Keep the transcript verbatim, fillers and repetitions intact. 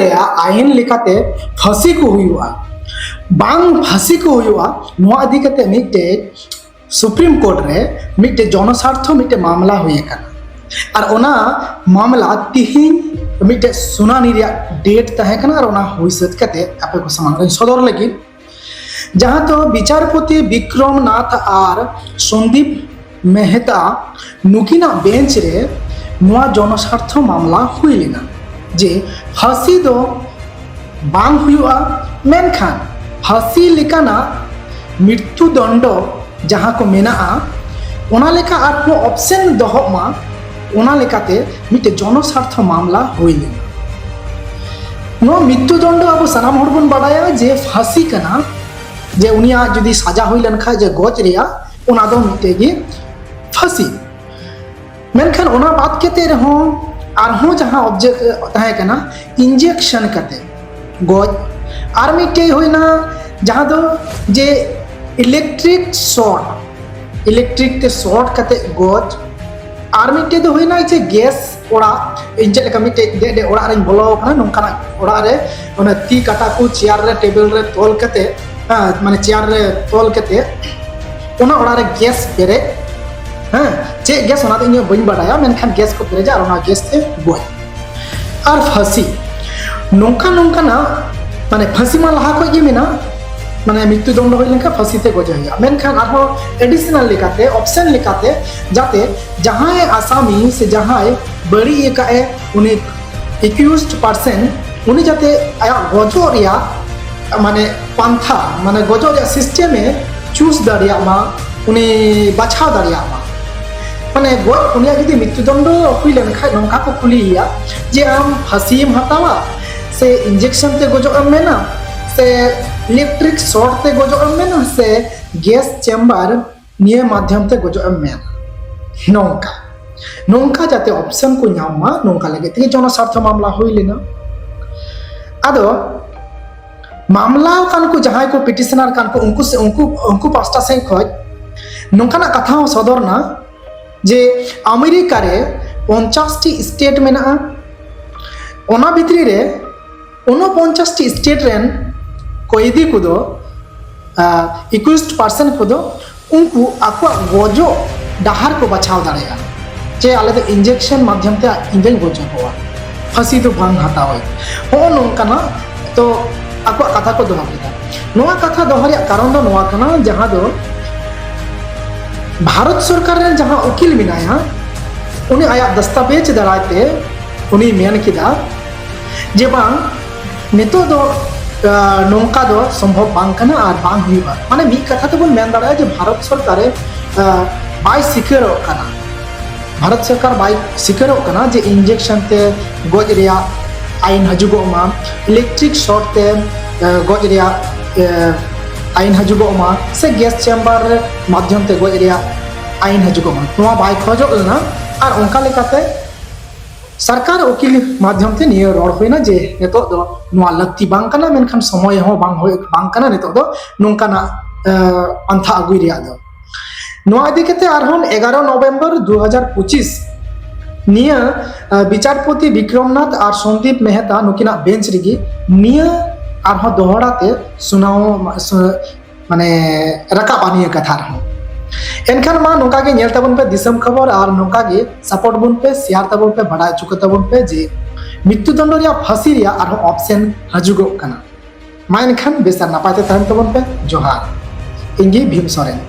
ᱨᱮᱭᱟᱜ ᱟᱭᱤᱱ ᱞᱮᱠᱟᱛᱮ ᱯᱷᱟᱹᱥᱤ ᱠᱚ ᱦᱩᱭᱩᱜᱼᱟ, ᱵᱟᱝ ᱯᱷᱟᱹᱥᱤ ᱠᱚ ᱦᱩᱭᱩᱜᱼᱟ, ᱱᱚᱣᱟ ᱤᱫᱤ ᱠᱟᱛᱮ ᱢᱤᱫᱴᱮᱡ ᱥᱩᱯᱨᱤᱢ ᱠᱳᱨᱴ ᱨᱮ ᱢᱤᱫᱴᱮᱡ ᱡᱚᱱᱚᱥᱟᱨᱛᱷᱚ ᱢᱤᱫᱴᱮᱡ ᱢᱟᱢᱞᱟ ᱦᱩᱭ ᱟᱠᱟᱱᱟ᱾ ᱟᱨ ᱚᱱᱟ ᱢᱟᱢᱞᱟ ᱛᱤᱦᱤᱧ ᱢᱤᱫᱴᱮᱡ ᱥᱩᱱᱟᱱᱤ ᱨᱮᱭᱟᱜ ᱰᱮᱴ ᱛᱟᱦᱮᱸ ᱠᱟᱱᱟ, ᱟᱨ ᱚᱱᱟ ᱦᱩᱭ ᱥᱟᱹᱛ ᱠᱟᱛᱮ ᱟᱯᱮ ᱠᱚ ᱥᱟᱢᱟᱝ ᱨᱮᱧ ᱥᱚᱫᱚᱨ ᱞᱟᱹᱜᱤᱫ, ᱡᱟᱦᱟᱸ ᱫᱚ ᱵᱤᱪᱟᱨᱯᱚᱛᱤ ᱵᱤᱠᱨᱚᱢ ᱱᱟᱛᱷ ᱟᱨ ᱥᱚᱱᱫᱤᱯ ᱢᱮᱦᱛᱟ ᱱᱩᱠᱤᱱᱟᱜ ᱵᱮᱧᱪ ᱨᱮ ᱱᱚᱣᱟ ᱡᱚᱱᱚᱥᱟᱨᱛᱷᱚ ᱢᱟᱢᱞᱟ ᱦᱩᱭ ᱞᱮᱱᱟ ᱡᱮ ᱯᱷᱟᱹᱥᱤ ᱫᱚ ᱵᱟᱝ ᱦᱩᱭᱩᱜᱼᱟ, ᱢᱮᱱᱠᱷᱟᱱ ᱯᱷᱟᱹᱥᱤ ᱞᱮᱠᱟᱱᱟᱜ ᱢᱨᱤᱛᱭᱩ ᱫᱚᱱᱰᱚ ᱡᱟᱦᱟᱸ ᱠᱚ ᱢᱮᱱᱟᱜᱼᱟ, ᱚᱱᱟ ᱞᱮᱠᱟ ᱟᱨᱦᱚᱸ ᱚᱯᱥᱮᱱ ᱫᱚᱦᱚᱜ ᱢᱟ, ᱚᱱᱟ ᱞᱮᱠᱟᱛᱮ ᱢᱤᱫᱴᱮᱡ ᱡᱚᱱᱚᱥᱟᱨᱛᱷᱚ ᱢᱟᱢᱞᱟ ᱦᱩᱭ ᱞᱮᱱᱟ᱾ ᱱᱚᱣᱟ ᱢᱨᱤᱛᱭᱩ ᱫᱚᱱᱰᱚ ᱟᱵᱚ ᱥᱟᱱᱟᱢ ᱦᱚᱲ ᱵᱚᱱ ᱵᱟᱰᱟᱭᱟ ᱡᱮ ᱯᱷᱟᱹᱥᱤ ᱠᱟᱱᱟ, ᱡᱮ ᱩᱱᱤᱭᱟᱜ ᱡᱩᱫᱤ ᱥᱟᱡᱟ ᱦᱩᱭ ᱞᱮᱱᱠᱷᱟᱱ ᱡᱮ ᱜᱚᱡ ᱨᱮᱭᱟᱜ, ᱚᱱᱟ ᱫᱚ ᱢᱤᱫᱴᱮᱡ ᱜᱮ ᱯᱷᱟᱹᱥᱤ᱾ ᱢᱮᱱᱠᱷᱟᱱ ᱚᱱᱟ ᱵᱟᱫ ᱠᱟᱛᱮ ᱨᱮᱦᱚᱸ ᱟᱨᱦᱚᱸ ᱡᱟᱦᱟᱸ ᱚᱵᱡᱮᱠᱴ ᱛᱟᱦᱮᱸ ᱠᱟᱱᱟ, ᱤᱧᱡᱮᱠᱥᱚᱱ ᱠᱟᱛᱮ ᱜᱚᱡ, ᱟᱨ ᱢᱤᱫᱴᱮᱡ ᱦᱩᱭᱱᱟ ᱡᱟᱦᱟᱸ ᱫᱚ ᱡᱮ ᱤᱞᱮᱠᱴᱨᱤᱠ ᱥᱚᱴ, ᱤᱞᱮᱠᱴᱨᱤᱠ ᱛᱮ ᱥᱚᱴ ᱠᱟᱛᱮ ᱜᱚᱡ, ᱟᱨ ᱢᱤᱫᱴᱮᱡ ᱫᱚ ᱦᱩᱭᱱᱟ ᱡᱮ ᱜᱮᱥ ᱚᱲᱟᱜ, ᱤᱧ ᱪᱮᱫ ᱞᱮᱠᱟ ᱢᱤᱫᱴᱮᱡ ᱰᱮ ᱰᱮ ᱚᱲᱟᱜ ᱨᱮᱧ ᱵᱚᱞᱚ ᱟᱠᱟᱱᱟ, ᱱᱚᱝᱠᱟᱱᱟᱜ ᱚᱲᱟᱜ ᱨᱮ ᱚᱱᱟ ᱛᱤ ᱠᱟᱴᱟ ᱠᱚ ᱪᱮᱭᱟᱨ ᱨᱮ ᱴᱮᱵᱤᱞ ᱨᱮ ᱛᱚᱞ ᱠᱟᱛᱮ, ᱦᱮᱸ, ᱢᱟᱱᱮ ᱪᱮᱭᱟᱨ ᱨᱮ ᱛᱚᱞ ᱠᱟᱛᱮ ᱚᱱᱟ ᱚᱲᱟᱜ ᱨᱮ ᱜᱮᱥ ᱯᱮᱨᱮᱡ, ᱦᱮᱸ, ᱪᱮᱫ ᱜᱮᱥ ᱚᱱᱟ ᱫᱚ ᱤᱧ ᱦᱚᱸ ᱵᱟᱹᱧ ᱵᱟᱰᱟᱭᱟ, ᱢᱮᱱᱠᱷᱟᱱ ᱜᱮᱥ ᱠᱚ ᱯᱮᱨᱮᱡᱟ ᱟᱨ ᱚᱱᱟ ᱜᱮᱥ ᱛᱮ ᱜᱚᱡ᱾ ᱟᱨ ᱯᱷᱟᱹᱥᱤ, ᱱᱚᱝᱠᱟ ᱱᱚᱝᱠᱟᱱᱟᱜ, ᱢᱟᱱᱮ ᱯᱷᱟᱹᱥᱤ ᱢᱟ ᱞᱟᱦᱟ ᱠᱷᱚᱡ ᱜᱮ ᱢᱮᱱᱟᱜ, ᱢᱟᱱᱮ ᱢᱨᱤᱛᱭᱩ ᱫᱚᱱᱰᱚ ᱦᱩᱭ ᱞᱮᱱᱠᱷᱟᱱ ᱯᱷᱟᱹᱥᱤ ᱛᱮ ᱜᱚᱡᱮ ᱦᱩᱭᱩᱜᱼᱟ, ᱢᱮᱱᱠᱷᱟᱱ ᱟᱨᱦᱚᱸ ᱮᱰᱤᱥᱚᱱᱟᱞ ᱞᱮᱠᱟᱛᱮ, ᱚᱯᱥᱮᱱ ᱞᱮᱠᱟᱛᱮ, ᱡᱟᱛᱮ ᱡᱟᱦᱟᱸᱭ ᱟᱥᱟᱢᱤ ᱥᱮ ᱡᱟᱦᱟᱸᱭ ᱵᱟᱹᱲᱤᱡ ᱟᱠᱟᱫ ᱮ, ᱩᱱᱤ ᱮᱠᱤᱭᱩᱡᱰ ᱯᱟᱨᱥᱮᱱ, ᱩᱱᱤ ᱡᱟᱛᱮ ᱟᱭᱟᱜ ᱜᱚᱡᱚᱜ ᱨᱮᱭᱟᱜ, ᱢᱟᱱᱮ ᱯᱟᱱᱛᱷᱟ, ᱢᱟᱱᱮ ᱜᱚᱡᱚᱜ ᱨᱮᱭᱟᱜ ᱥᱤᱥᱴᱮᱢ ᱮ ᱪᱩᱡᱽ ᱫᱟᱲᱮᱭᱟᱜ ᱢᱟ, ᱩᱱᱤ ᱵᱟᱪᱷᱟᱣ ᱫᱟᱲᱮᱭᱟᱜ ᱢᱟ᱾ ᱢᱟᱱᱮ ᱜᱚᱡ, ᱩᱱᱤᱭᱟᱜ ᱡᱩᱫᱤ ᱢᱨᱤᱛᱭᱩ ᱫᱚᱱᱰᱚ ᱦᱩᱭ ᱞᱮᱱᱠᱷᱟᱱ ᱱᱚᱝᱠᱟ ᱠᱚ ᱠᱩᱞᱤᱭᱮᱭᱟ ᱡᱮ, "ᱟᱢ ᱯᱷᱟᱹᱥᱤᱢ ᱦᱟᱛᱟᱣᱟ ᱥᱮ ᱤᱧᱡᱮᱠᱥᱚᱱ ᱛᱮ ᱜᱚᱡᱚᱜ ᱮᱢ ᱢᱮᱱᱟ ᱥᱮ ᱤᱞᱮᱠᱴᱨᱤᱠ ᱥᱚᱴ ᱛᱮ ᱜᱚᱡᱚᱜ ᱮᱢ ᱢᱮᱱᱟ ᱥᱮ ᱜᱮᱥ ᱪᱮᱢᱵᱟᱨ ᱱᱤᱭᱟᱹ ᱢᱟᱫᱽᱫᱷᱚᱢ ᱛᱮ ᱜᱚᱡᱚᱜ ᱮᱢ ᱢᱮᱱᱟ?" ᱱᱚᱝᱠᱟ, ᱱᱚᱝᱠᱟ ᱡᱟᱛᱮ ᱚᱯᱥᱮᱱ ᱠᱚ ᱧᱟᱢ ᱢᱟ, ᱱᱚᱝᱠᱟ ᱞᱟᱹᱜᱤᱫ ᱛᱮᱜᱮ ᱡᱚᱱᱚᱥᱟᱨᱛᱷᱚ ᱢᱟᱢᱞᱟ ᱦᱩᱭ ᱞᱮᱱᱟ᱾ ᱟᱫᱚ ᱢᱟᱢᱞᱟ ᱠᱟᱱ ᱠᱚ, ᱡᱟᱦᱟᱸᱭ ᱠᱚ ᱯᱤᱴᱤᱥᱚᱱᱟᱨ ᱠᱟᱱ ᱠᱚ, ᱩᱱᱠᱩ ᱥᱮ, ᱩᱱᱠᱩ, ᱩᱱᱠᱩ ᱯᱟᱥᱴᱟ ᱥᱮᱫ ᱠᱷᱚᱡ ᱱᱚᱝᱠᱟᱱᱟᱜ ᱠᱟᱛᱷᱟ ᱦᱚᱸ ᱥᱚᱫᱚᱨ ᱱᱟ ᱡᱮ ᱟᱢᱮᱨᱤᱠᱟ ᱨᱮ ᱯᱚᱧᱪᱟᱥ ᱴᱤ ᱥᱴᱮᱴ ᱢᱮᱱᱟᱜᱼᱟ, ᱚᱱᱟ ᱵᱷᱤᱛᱨᱤ ᱨᱮ ᱩᱱᱚᱯᱚᱧᱪᱟᱥ ᱴᱤ ᱥᱴᱮᱴ ᱨᱮᱱ ᱠᱚᱭᱫᱤ ᱠᱚᱫᱚ, ᱮᱠᱩᱥ ᱯᱟᱨᱥᱮᱱᱴ ᱠᱚᱫᱚ ᱩᱱᱠᱩ ᱟᱠᱚᱣᱟᱜ ᱜᱚᱡᱚᱜ ᱰᱟᱦᱟᱨ ᱠᱚ ᱵᱟᱪᱷᱟᱣ ᱫᱟᱲᱮᱭᱟᱜᱼᱟ, ᱡᱮ ᱟᱞᱮ ᱫᱚ ᱤᱧᱡᱮᱠᱥᱚᱱ ᱢᱟᱫᱽᱫᱷᱚᱢ ᱛᱮ ᱤᱧ ᱫᱚᱧ ᱜᱚᱡᱚᱜᱚᱜᱼᱟ, ᱯᱷᱟᱹᱥᱤ ᱫᱚ ᱵᱟᱝ ᱦᱟᱛᱟᱣᱟᱹᱧ᱾ ᱦᱚᱸᱜᱼᱚ ᱱᱚᱝᱠᱟᱱᱟᱜ ᱛᱚ ᱟᱠᱚᱣᱟᱜ ᱠᱟᱛᱷᱟ ᱠᱚ ᱫᱚᱦᱚ ᱠᱮᱫᱟ᱾ ᱱᱚᱣᱟ ᱠᱟᱛᱷᱟ ᱫᱚᱦᱚ ᱨᱮᱭᱟᱜ ᱠᱟᱨᱚᱱ ᱫᱚ ᱱᱚᱣᱟ ᱠᱟᱱᱟ, ᱡᱟᱦᱟᱸ ᱫᱚ ᱵᱷᱟᱨᱚᱛ ᱥᱚᱨᱠᱟᱨ ᱨᱮᱱ ᱡᱟᱦᱟᱸ ᱩᱠᱤᱞ ᱢᱮᱱᱟᱭᱟ, ᱩᱱᱤ ᱟᱭᱟᱜ ᱫᱟᱥᱛᱟᱵᱮᱡᱽ ᱫᱟᱨᱟᱭ ᱛᱮ ᱩᱱᱤ ᱢᱮᱱ ᱠᱮᱫᱟ ᱡᱮ ᱵᱟᱝ, ᱱᱤᱛᱚᱜ ᱫᱚ, ᱟ, ᱱᱚᱝᱠᱟ ᱫᱚ ᱥᱚᱢᱵᱷᱚᱵ ᱵᱟᱝ ᱠᱟᱱᱟ ᱟᱨ ᱵᱟᱝ ᱦᱩᱭᱩᱜᱼᱟ᱾ ᱢᱟᱱᱮ ᱢᱤᱫ ᱠᱟᱛᱷᱟ ᱛᱮᱵᱚᱱ ᱢᱮᱱ ᱫᱟᱲᱮᱭᱟᱜᱼᱟ ᱡᱮ ᱵᱷᱟᱨᱚᱛ ᱥᱚᱨᱠᱟᱨᱮ, ᱟ, ᱵᱟᱭ ᱥᱤᱠᱟᱹᱨᱚᱜ ᱠᱟᱱᱟ, ᱵᱷᱟᱨᱚᱛ ᱥᱚᱨᱠᱟᱨ ᱵᱟᱭ ᱥᱤᱠᱟᱹᱨᱚᱜ ᱠᱟᱱᱟ ᱡᱮ ᱤᱧᱡᱮᱠᱥᱚᱱ ᱛᱮ ᱜᱚᱡ ᱨᱮᱭᱟᱜ ᱟᱭᱤᱱ ᱦᱤᱡᱩᱜᱚᱜ ᱢᱟ, ᱤᱞᱮᱠᱴᱨᱤᱠ ᱥᱚᱴ ᱛᱮ, ᱟ, ᱜᱚᱡ ᱨᱮᱭᱟᱜ, ᱟ, ᱟᱭᱤᱱ ᱦᱤᱡᱩᱜᱚᱜ ᱢᱟ, ᱥᱮ ᱜᱮᱥ ᱪᱮᱢᱵᱟᱨ ᱨᱮ ᱢᱟᱫᱽᱫᱷᱚᱢ ᱛᱮ ᱜᱚᱡ ᱨᱮᱭᱟᱜ ᱟᱭᱤᱱ ᱦᱤᱡᱩᱜᱚᱜ ᱢᱟ, ᱱᱚᱣᱟ ᱵᱟᱭ ᱠᱷᱚᱡᱚᱜ ᱞᱮᱱᱟ᱾ ᱟᱨ ᱚᱱᱠᱟ ᱞᱮᱠᱟᱛᱮ ᱥᱚᱨᱠᱟᱨ ᱩᱠᱤᱞ ᱢᱟᱫᱽᱫᱷᱚᱢ ᱛᱮ ᱱᱤᱭᱟᱹ ᱨᱚᱲ ᱦᱩᱭᱱᱟ ᱡᱮ ᱱᱤᱛᱚᱜ ᱫᱚ ᱱᱚᱣᱟ ᱞᱟᱹᱠᱛᱤ ᱵᱟᱝ ᱠᱟᱱᱟ, ᱢᱮᱱᱠᱷᱟᱱ ᱥᱚᱢᱚᱭ ᱦᱚᱸ ᱵᱟᱝ ᱦᱩᱭ, ᱵᱟᱝ ᱠᱟᱱᱟ ᱱᱤᱛᱚᱜ ᱫᱚ ᱱᱚᱝᱠᱟᱱᱟᱜ, ᱮ, ᱯᱟᱱᱛᱷᱟ ᱟᱹᱜᱩᱭ ᱨᱮᱭᱟᱜ ᱫᱚ᱾ ᱱᱚᱣᱟ ᱤᱫᱤ ᱠᱟᱛᱮ ᱟᱨᱦᱚᱸ ᱮᱜᱟᱨᱚ ᱱᱚᱵᱷᱮᱢᱵᱚᱨ ᱫᱩ ᱦᱟᱡᱟᱨ ᱯᱚᱸᱪᱤᱥ ᱱᱤᱭᱟᱹ, ᱮ, ᱵᱤᱪᱟᱨᱯᱚᱛᱤ ᱵᱤᱠᱨᱚᱢᱱᱟᱛᱷ ᱟᱨ ᱥᱚᱱᱫᱤᱯ ᱢᱮᱦᱛᱟ ᱱᱩᱠᱤᱱᱟᱜ ᱵᱮᱧᱪ ᱨᱮᱜᱮ ᱱᱤᱭᱟᱹ ᱟᱨᱦᱚᱸ ᱫᱚᱦᱲᱟ ᱛᱮ ᱥᱩᱱᱟᱣ, ᱥᱩ-, ᱢᱟᱱᱮ ᱨᱟᱠᱟᱵᱼᱟ ᱱᱤᱭᱟᱹ ᱠᱟᱛᱷᱟ ᱨᱮᱦᱚᱸ᱾ ᱮᱱᱠᱷᱟᱱ ᱢᱟ ᱱᱚᱝᱠᱟ ᱜᱮ ᱧᱮᱞ ᱛᱟᱵᱚᱱ ᱯᱮ ᱫᱤᱥᱚᱢ ᱠᱷᱚᱵᱚᱨ, ᱟᱨ ᱱᱚᱝᱠᱟ ᱜᱮ ᱥᱟᱯᱳᱨᱴ ᱵᱚᱱ ᱯᱮ, ᱥᱮᱭᱟᱨ ᱛᱟᱵᱚᱱ ᱯᱮ, ᱵᱟᱰᱟᱭ ᱦᱚᱪᱚ ᱠᱚ ᱛᱟᱵᱚᱱ ᱯᱮ ᱡᱮ ᱢᱨᱤᱛᱩ ᱫᱚᱱᱰᱚ ᱨᱮᱭᱟᱜ ᱯᱷᱟᱹᱥᱤ ᱨᱮᱭᱟᱜ ᱟᱨᱦᱚᱸ ᱚᱯᱥᱮᱱ ᱦᱤᱡᱩᱜᱚᱜ ᱠᱟᱱᱟ᱾ ᱢᱟ ᱮᱱᱠᱷᱟᱱ ᱵᱮᱥ ᱟᱨ ᱱᱟᱯᱟᱭ ᱛᱮ ᱛᱟᱦᱮᱱ ᱛᱟᱵᱚᱱ ᱯᱮ᱾ ᱡᱚᱦᱟᱨ᱾ ᱤᱧ ᱜᱮ ᱵᱷᱤᱢ ᱥᱚᱨᱮᱱ᱾